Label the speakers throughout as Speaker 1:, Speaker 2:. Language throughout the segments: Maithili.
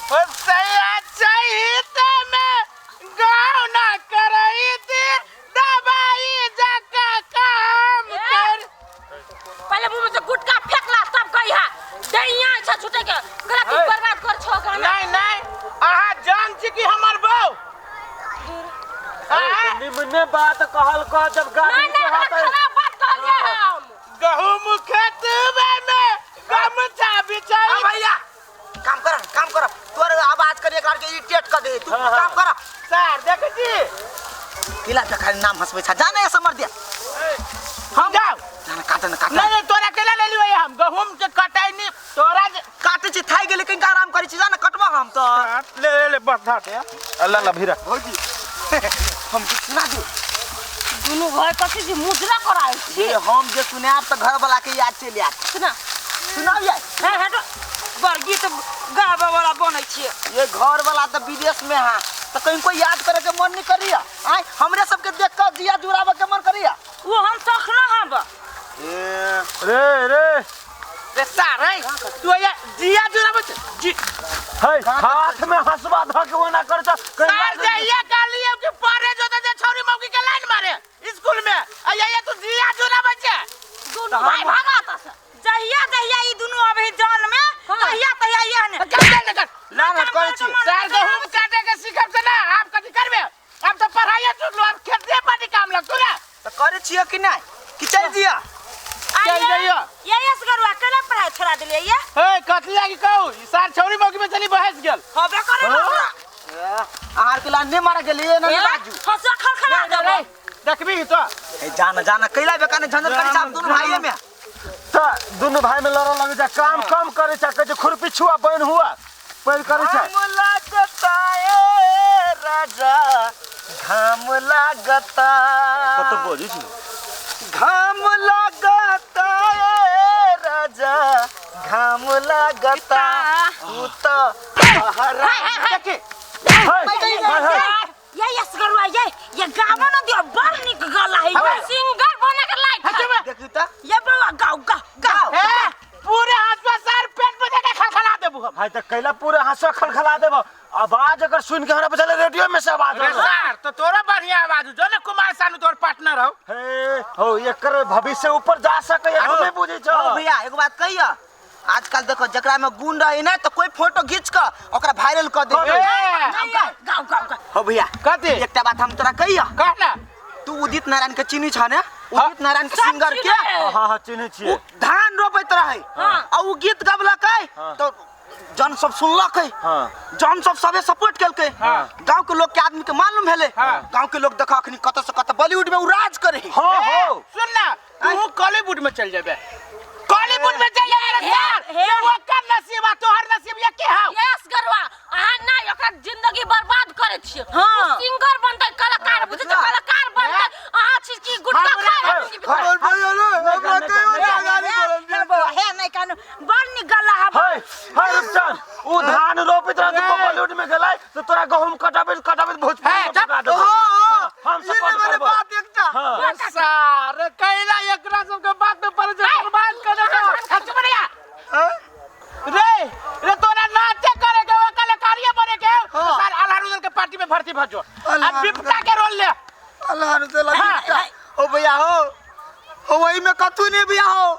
Speaker 1: ओ सैया चैत में गाँव ना करैत दबाई जका काम कर।
Speaker 2: पहले मुंह में से गुटखा फेंकला तब कहिया दैया छ छुटे के कला तू बर्बाद कर छो गाना।
Speaker 1: नहीं नहीं, अहाँ जान छी कि हमर बहू
Speaker 3: निमने बात कहल कह जब गाड़ी
Speaker 2: नहीं
Speaker 3: के
Speaker 2: नहीं,
Speaker 3: हाथ
Speaker 2: खराब बात कहलिए हम।
Speaker 1: गहूम खेतबे में गमछा बिछाई।
Speaker 4: हाँ भैया, काम कर, काम कर, तोर आवाज करिए करके इरिटेट कर दे तू।
Speaker 3: हाँ, हाँ।
Speaker 4: काम कर
Speaker 1: सर देख छी
Speaker 4: किला पे खाली नाम हंसबै छ, जाने समर दिया
Speaker 1: हम जाओ
Speaker 4: जाने काटे न काटे।
Speaker 1: नहीं नहीं, तोरा केला ले लियो हम गहूम के कटाई नहीं तोरा
Speaker 4: काटे छी थाई गेले कहीं आराम करै छी, जाने कटबा हम तो
Speaker 1: ले ले ले बस धाते
Speaker 3: अल्लाह ला भीरा
Speaker 4: भौजी हम के सुना दू।
Speaker 2: दुनू भाई कथी छी मुजरा कराय छी।
Speaker 4: ये हम जे सुनाब त घर वाला के याद चलि आयत।
Speaker 2: सुना
Speaker 4: सुनाउ यार।
Speaker 2: हे हटो, बड़ गीत गाबे वाला बनै छियै।
Speaker 4: ये घर वाला त विदेश में है त कहीं कोई याद करे के मन नहीं करिया। आय हमरे सबके देख के जिया जुड़ावे के मन करिया।
Speaker 2: वो हम शौक न हब।
Speaker 4: ए
Speaker 3: रे रे
Speaker 1: रे सार रे तू ये जिया जुड़ावे छ जी
Speaker 3: हे हाथ में हंसवा ध के ओना कर छ।
Speaker 1: सार जइया कालियो के परे जो जे छौरी मौकी के लाइन मारे स्कूल में आ ये तू जिया जुड़ावे छ।
Speaker 2: दुनू भाई भागा त से जहिया जहिया ई दुनू अभी जान में तहिया तहिया ये ने
Speaker 1: चल चल कर
Speaker 4: ना ना करे छी।
Speaker 1: सार गहूम काटे के सीखब से ना आप कथी करबे? अब तो पढ़ाई छूटलो, अब खेते पानी काम लगतो ना।
Speaker 4: त करे छियै कि नै कि चल जिया?
Speaker 1: चल जइयो।
Speaker 2: ये यस गरुआ केना पढ़ाई छोड़ा देलियै ये?
Speaker 1: हे कथी लागी कहू ई सार छौरी मौकी में चली बहस गेल।
Speaker 2: होबे करे ना हमरा।
Speaker 4: अहाँ के लान नहीं मारा गेलियै ना बाजू।
Speaker 2: हंसुआ खड़खड़ा देबै।
Speaker 1: देखबी तो।
Speaker 4: ए जाना जाना कैला बेकाने झंझट करी साहब दुनू भाई में।
Speaker 3: त दुनू भाई में लड़ऽ लगे जा, काम कम करे छ, कहै छै खुरपी छुआ बन हुआ पैर करे छ।
Speaker 4: घाम लागता ए राजा, घाम लागता।
Speaker 3: कत बजै छी?
Speaker 4: घाम लागता ए राजा, घाम लागता। तू त बहरा
Speaker 1: देखी।
Speaker 3: हे, हे, हे।
Speaker 2: ये यस गरुआ ये ये गाबो न दियो, बड़ नीक गला है, सिंगर बने के लायक है।
Speaker 4: देखी त।
Speaker 2: ये बौआ गाओ गाओ गाओ।
Speaker 1: हे पूरे हाथ पर सार पेट में जाके खलखला देबू हम।
Speaker 3: भाई त कैला पूरे हंसुआ खलखला देबो। आवाज अगर सुन के हमरा बुझाले रेडियो में से आवाज
Speaker 1: अरे
Speaker 3: आवे।
Speaker 1: सार तो तोरा बढ़िया आवाज जो ना कुमार सानू तोर पार्टनर हो।
Speaker 3: हे हो एकर भविष्य ऊपर जा सके तू नहीं बुझै छ।
Speaker 4: हो भैया एगो बात कहिया, आजकल देखो जकरा में गुण रहे ना तो कोई फोटो खींच के ओकरा वायरल कर दे।
Speaker 1: ए,
Speaker 2: गाओ गाओ गाओ।
Speaker 4: हो भैया
Speaker 1: कथी?
Speaker 4: एकटा बात हम तोरा कहिया।
Speaker 1: कह ना।
Speaker 4: तू उदित नारायण के चिन्ही छ ने? उदित नारायण के सिंगर के
Speaker 3: हां हां चिन्है छियै।
Speaker 4: उ धान रोपैत रहे
Speaker 2: हाँ।
Speaker 4: आ उ गीत गबलकै
Speaker 3: हाँ।
Speaker 4: तो जन सब सुनलकै,
Speaker 3: हाँ।
Speaker 4: जन सब सबे सपोर्ट केलकै।
Speaker 1: हाँ।
Speaker 4: गांव के लोग के आदमी के मालूम भेलै।
Speaker 1: हाँ।
Speaker 4: गांव के लोग देखा अखनी कत से कत बॉलीवुड में उ राज करे।
Speaker 3: हां
Speaker 1: ए,
Speaker 3: हो
Speaker 1: सुन ना तू कॉलीवुड में चल जेबे, कॉलीवुड में चल जेबे रे सार।
Speaker 2: हे।
Speaker 1: ये ओकर नसीब आ तोहर नसीब ये के हौ?
Speaker 2: यस गरुआ अहाँ ना ओकरा जिंदगी बर्बाद करे छियै।
Speaker 4: हाँ।
Speaker 2: सिंगर बनतै कलाकार, बुझै छियै कलाकार बनतै। अहाँ छी कि गुटखा खाय हे नहीं कानू बड़ नीक गला है।
Speaker 3: हे हे रुपचन उ धान रोपित रह तू बॉलीवुड में गेलै तो तोरा गहूम कटाबे कटाबे भोजपुरी में पका देबो। हम सपोर्ट करबो।
Speaker 4: बात एकटा।
Speaker 3: हां
Speaker 1: सार कैला एकरा सब के बात में पड़े छै बर्बाद कर देबो। हट बढ़िया रे रे तोरा नाचे करे के ओ कलाकारिये बने के हो सार आल्हा रुदल के पार्टी में भर्ती भ जो आ बिपटा के रोल ले।
Speaker 4: अल्लाह रुदल बिपटा। ओ भैया हो वही में कथू नहीं भैया हो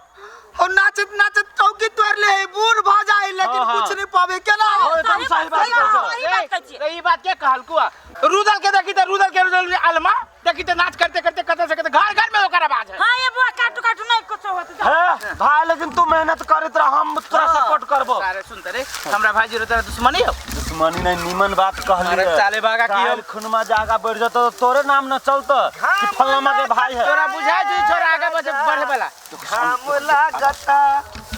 Speaker 4: नाचत नाचत चौकी तोड़ ले है, बूढ़ भ जाए लेकिन
Speaker 3: हाँ, हाँ।
Speaker 4: कुछ नहीं पावे केना
Speaker 3: हो एकदम सही बात कहै छौ।
Speaker 2: सही बात कहै छियै।
Speaker 1: रे ई बात के कहलकू आ रुदल के देखी त रुदल के रुदल अलमा देखी त नाच करते करते कत से कत घर घर में ओकर आवाज है।
Speaker 2: हां ये बुआ काटू काटू नहीं कुछ होत।
Speaker 3: हे भाई लेकिन तू मेहनत करत रह, हम तोरा सपोर्ट करबो।
Speaker 1: अरे सुन त रे हमरा भाई जी रे तोरा दुश्मनी हो।
Speaker 3: दुश्मनी नहीं निमन बात कहली।
Speaker 1: अरे चाले बागा की हम।
Speaker 3: खुनमा जागा बढ़ जतो तो तोरे नाम न चलतो कि फलाना के भाई है।
Speaker 1: तोरा बुझाय जी छोरा आगे बढ़े बढ़े वाला।
Speaker 4: घाम लागता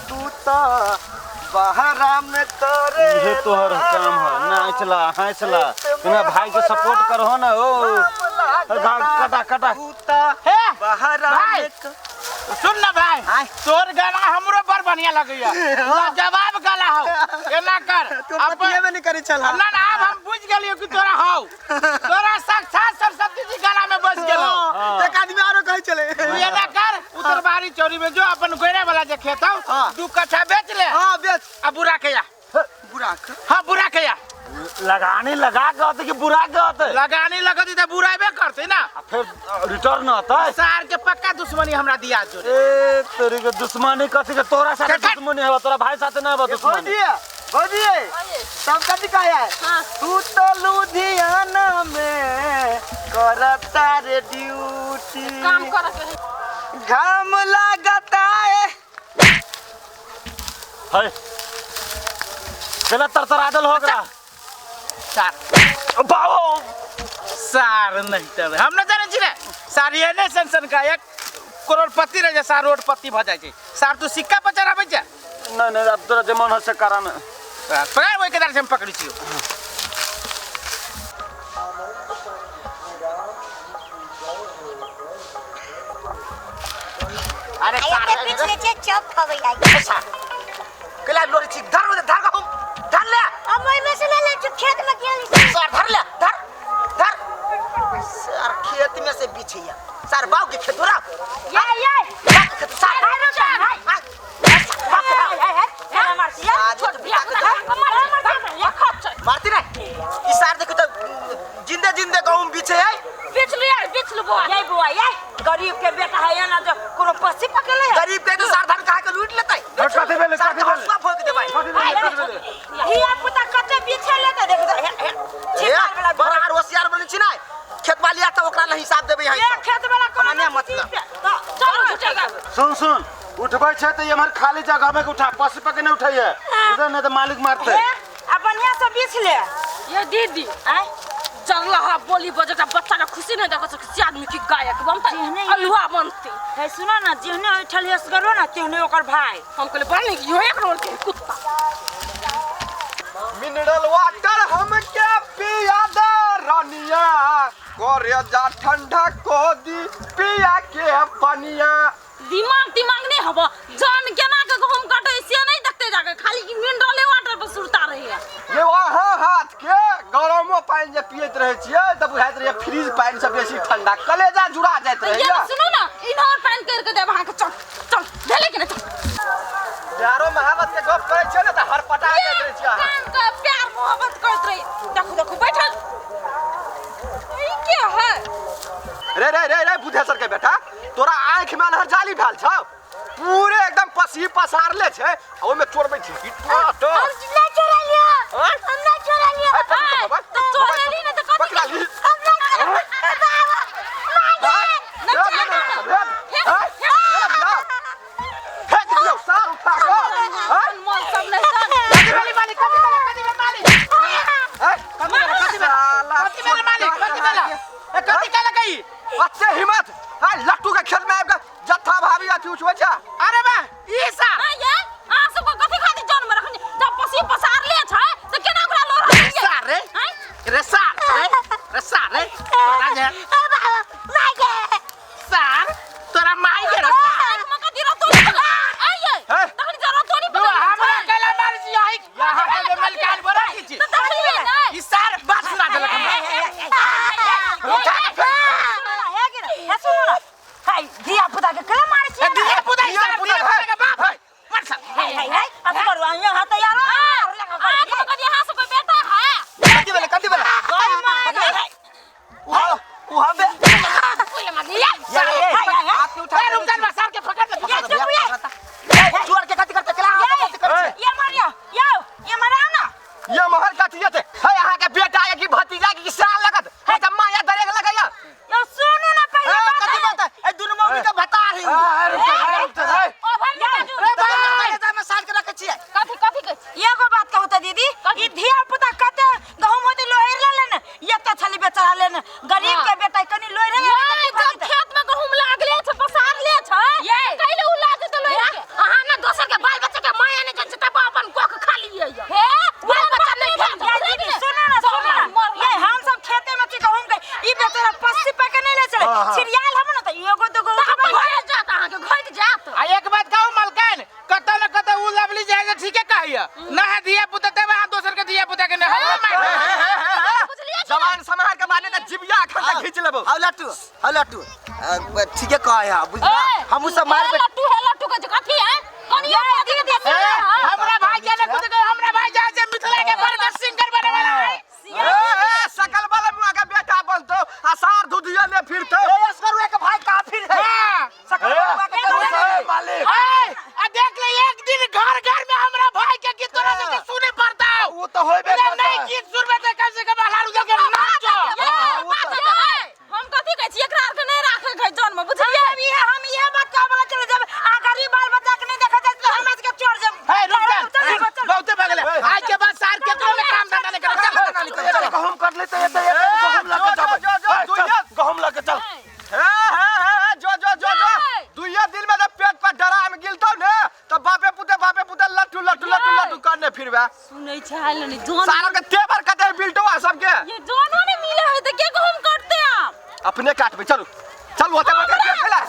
Speaker 4: तू त बहरा में करे
Speaker 3: इहे तोहर काम है नाचला हंसला बिना भाई के सपोर्ट करहो ना ओ कटा कटा
Speaker 4: तू त
Speaker 1: हे
Speaker 4: बहरा
Speaker 1: भाई।
Speaker 4: में
Speaker 1: सुन ना भाई
Speaker 4: आय।
Speaker 1: तोर गाना हमरो बड़ बढ़िया लगैया, जवाब गला हो एना कर
Speaker 4: तू पतिये में नहीं करी चल।
Speaker 1: ना ना अब हम बुझ गेलियो कि तोरा हौ, तोरा साक्षात सरस्वती जी गला में बस गेलो।
Speaker 4: एक आदमी आरो कहे चले
Speaker 1: तू एना कर उत्तरबारी चौरी में जो अपन गोइरा वाला जे खेत हौ
Speaker 4: हाँ।
Speaker 1: 2 कट्ठा बेच ले
Speaker 4: हां बेच
Speaker 1: आ बुरा के या।
Speaker 4: बुरा बुराक।
Speaker 1: हाँ बुरा के या
Speaker 3: लगानी लगा के होते कि बुरा के होते?
Speaker 1: लगानी लगती त बुराबे करते ना।
Speaker 3: आ फिर रिटर्न होता है।
Speaker 1: सार के पक्का दुश्मनी हमरा दिया जोरे।
Speaker 3: ए तेरी के दुश्मनी कथी के? तोरा साथे
Speaker 1: कट।
Speaker 3: दुश्मनी है, तोरा भाई साथे ना है दुश्मनी।
Speaker 4: भौजी भौजी तब कथी कहे है? तू तो लुधियाना में करता रे ड्यूटी,
Speaker 2: काम कर के
Speaker 4: घाम लागता है।
Speaker 3: है गलत तरतरादल हो गया
Speaker 1: सार
Speaker 3: बाबो
Speaker 1: सार नहीं तर हम न जाने छी रे। सार एने सन सन का एक करोड़पति रह जा, सार रोडपति भ जाय छै। सार तू सिक्का पर चढ़ाबै छै?
Speaker 3: नहीं नहीं, अब तोरा जे मन हो से करा न।
Speaker 1: पकड़ ओइ के दार से हम पकड़ी छियो। अरे सार
Speaker 5: आया पिछले छे चप खबै आई।
Speaker 1: सार केला लोरी छी, धर ओते धर हम धर ले।
Speaker 5: अब ओइ में से ले ले जो खेत में गेल।
Speaker 1: सार धर ले, धर धर।
Speaker 4: सर खेत में से बिछैया सर बाव के खेत तोरा
Speaker 2: ये ये
Speaker 4: बाव के खेत सर
Speaker 2: हाय रोजा हाय हाय हाय हाय मार दिया छोड़ बिया मार मार ये खच
Speaker 4: मारती नहीं ई सार देखो तो जिंदे जिंदे गहूम बिछे है।
Speaker 2: बेच लू यार, बेच लू बुआ।
Speaker 6: ये बुआ ये गरीब के बेटा है ना जो कोनो पसी पकड़ले है।
Speaker 4: गरीब के तो सार धान कहा के लूट लेतै।
Speaker 3: कथी भेलै?
Speaker 4: सार
Speaker 3: कथी भेलै?
Speaker 4: सब फोक देबै।
Speaker 3: कथी भेलै? कथी भेलै?
Speaker 6: हिया पुता कते बिछे लेते देख दे छिपार वाला
Speaker 4: बड़ा आर होशियार बनै छी नै खेत वाली आता ओकरा ल हिसाब देबै
Speaker 6: ये
Speaker 4: यहाँ
Speaker 6: खेत वाला कोनो
Speaker 4: हमरा मतलब।
Speaker 2: चलो झूठेगा।
Speaker 3: सुन सुन, उठबै छै त एमहर खाली जगह में उठा, पसी पके नहीं उठाइए उधर, नहीं तो मालिक मारते।
Speaker 6: आ बढ़िया से बिछ ले।
Speaker 2: ये दीदी
Speaker 6: आय
Speaker 2: जरला हा बोली बजटा बच्चा के खुशी नहीं देखो सके आदमी की गायक बनता अलुआ बनते
Speaker 6: है। सुनो ना, जेहने ओइठल यसगरो ना तेहने ओकर भाई।
Speaker 2: हम कहले बन यो एक रोल के कुत्ता।
Speaker 7: मिनरल वाटर हमके पिया दे रानिया, करे जा ठंडा को दी पिया के पनिया।
Speaker 2: दिमाग दिमाग नहीं हबो जान केना के गहुम काटे से नहीं देखते जाके खाली की मिनरल वाटर पर सुरता रही है।
Speaker 7: ये वहाँ हाथ के गरमो पानि जे पियत रहे छियै त बुझाइत रहे फ्रिज पानि से बेसी ठंडा, कलेजा जुड़ा जाइत रहे।
Speaker 2: ये सुनो ना, इन्हर पानि कर के देब अहाँ के। चल चल भेले कि नहीं? चल
Speaker 7: यारो महावत के गप करै छियै ने त हरपटा जाइत रहे छियै।
Speaker 2: कान के प्यार मोहब्बत करत रही। देखो देखो बैठल ई के है?
Speaker 7: रे रे रे रे बुधेसर के बेटा, तोरा आँख में अनहर जाली भेल छौ, पूरे एकदम पसी पसारले छै आ ओहिमे चोरबै छी।
Speaker 5: हम ना चोरा लिया, हम ना चोरा लिया।
Speaker 2: तो चोरा ली ना तो कथी?
Speaker 7: पकड़ा ली।
Speaker 5: हम ना बाबा
Speaker 7: फेंक दियौ सार उठा कऽ।
Speaker 2: मन सब नहीं जान।
Speaker 1: कथी भेलै मालिक? कथी भेलै? कथी भेलै मालिक? कथी भेलै? कथी भेलै? कथी भेलै मालिक? कथी भेलै? ए कथी कहलक ई?
Speaker 7: अच्छे हिम्मत हाय लट्टू के खेत में आबि कऽ जत्था भाभी अथी उठबै छै।
Speaker 1: अरे बा ई सार
Speaker 2: आ ये अहाँ सब के कथी खातिर जान में रखने? जब पसी पसार ले छै त केना ओकरा लोरा दियै?
Speaker 1: सार रे
Speaker 2: आँय?
Speaker 1: रे सार रे रे सार रे तोरा जे
Speaker 5: बाबा माय गे
Speaker 1: सार तोरा माय के रे सार।
Speaker 2: आँख में कथी रतोनी पकड़? आँय ये
Speaker 7: हे?
Speaker 2: तखन जे रतोनी
Speaker 1: तू
Speaker 2: पकड़
Speaker 1: हमरा केला मार छी आई यहाँ के मलकान बोला की छी
Speaker 2: त तखन
Speaker 1: ई सार बात सुना देलक हमरा।
Speaker 7: उठा के फेंक।
Speaker 6: हे गे हे सुनो ना, हाय धिया पुता के केना मारै
Speaker 1: ए
Speaker 6: छियै?
Speaker 1: धिया पुता ई सार
Speaker 7: धिया
Speaker 1: धिया पुता के बाप है मर सार।
Speaker 6: हाय हाय हाय असगर आइया हाथ यार
Speaker 2: आँख में कथी अहाँ सब के बेटा है?
Speaker 4: कथी भेलै? कथी भेलै?
Speaker 6: हाय
Speaker 4: उ हबे
Speaker 2: ओइ ले मार लिया।
Speaker 4: ये हाथ के उठा
Speaker 1: ए रुक जा सार के पकड़ ले
Speaker 6: ये चुप ये
Speaker 4: चोर के कथी करते केला कथी करते?
Speaker 6: ये मारियो यो ये माराओ ना।
Speaker 7: ये मोहर कथी जेते है अहाँ के बेटा या कि भतीजा की साल लगत है त माया दरेग लगैया।
Speaker 6: यो सुनो ना पहिले
Speaker 4: ए
Speaker 6: बात।
Speaker 4: कथी बात है? ए दुनू मौगी के भतार है उ।
Speaker 3: रुक जा, रुक जा, हे।
Speaker 2: ओ भाई बाजू
Speaker 4: रे भाई में साल के रखे छियै।
Speaker 2: कथी कथी कहै छी?
Speaker 6: एगो बात कहू त दीदी, ई धिया पुता कते गहुम होते लोहर ले लेने एते छली बेचारा लेने गरीब के बेटा कनी लोहर ले।
Speaker 2: नहीं, जब खेत में गहुम लागले छै पसार ले छै कैले उ लाज त लोहर के। अहाँ ना दोसर के बाल बच्चा के माया नहीं जान छै तब अपन कोख खा लिए हे बाल बच्चा नहीं
Speaker 6: ये दीदी सुनो ना सुनो ना, ये हम सब खेते में छी गहुम के, ई बेचारा पस्सी पे के नहीं ले चले छिरियाल हम ना त एगो दुगो
Speaker 2: अपन घर जात अहाँ के घर जात।
Speaker 1: आ एक बात कहू मलकान, कतौ न कतौ उ लवली जे है ठीके कहैया ना है धिया पुता तब अहाँ दोसर के धिया पुता के न हमरा मार।
Speaker 2: बुझलियै कि
Speaker 7: जवान समार के माने त जिबिया अखन तक घीच लेबो।
Speaker 4: हाउ लट्टू, हाउ लट्टू ठीके कहै है बुझला, हमहू सब मार
Speaker 2: हे लट्टू हे लट्टू के कथी है कनियो
Speaker 6: ये दीदी
Speaker 1: हमरा भाई के ने कुछ हमरा भाई जाय छै मिथिला
Speaker 3: होइबे
Speaker 1: अरे
Speaker 3: करतै।
Speaker 1: नहीं गीत सुनबे त कम से कम आल्हा रुदल के नाचो।
Speaker 3: हाँ, वो तऽ-
Speaker 2: हम कथी कहै छी, एकरा आर के नहि राखै के जन्म, बुझलियै?
Speaker 6: हम इहे हम इहे बात कहऽ वाला चले जब आ गरीब बाल बच्चा के नहीं देखा जाए तो हमरा सबके चोर जब।
Speaker 1: हे रुक जा।
Speaker 6: चल, चल, चल।
Speaker 1: बहुते भऽ गेलै। आज के बाद सार केकरो में काम धंधा नहीं करे। चल।
Speaker 3: एतने गहूम काट लेते एते एते गहूम लऽ के
Speaker 7: जो,
Speaker 3: जेबै।
Speaker 7: जो, जो,
Speaker 3: ए, चल,
Speaker 7: दुइया।
Speaker 3: गहूम लऽ के चल।
Speaker 7: हे हे हे जो जो जो जो दुइया दिन में जब पेट पर डरा में गिलतो ने तो बापे पुते लट्टू लट्टू लट्टू लट्टू करने फिरबे।
Speaker 2: सुनै छै ने जोन
Speaker 7: सारा के तेवर कते बिल्टो आ सबके।
Speaker 2: ये जोनो ने मिले है त के गहुम काटते आप?
Speaker 7: अपने काटबे, चलू चलू, ओते बड़का पेट खेला।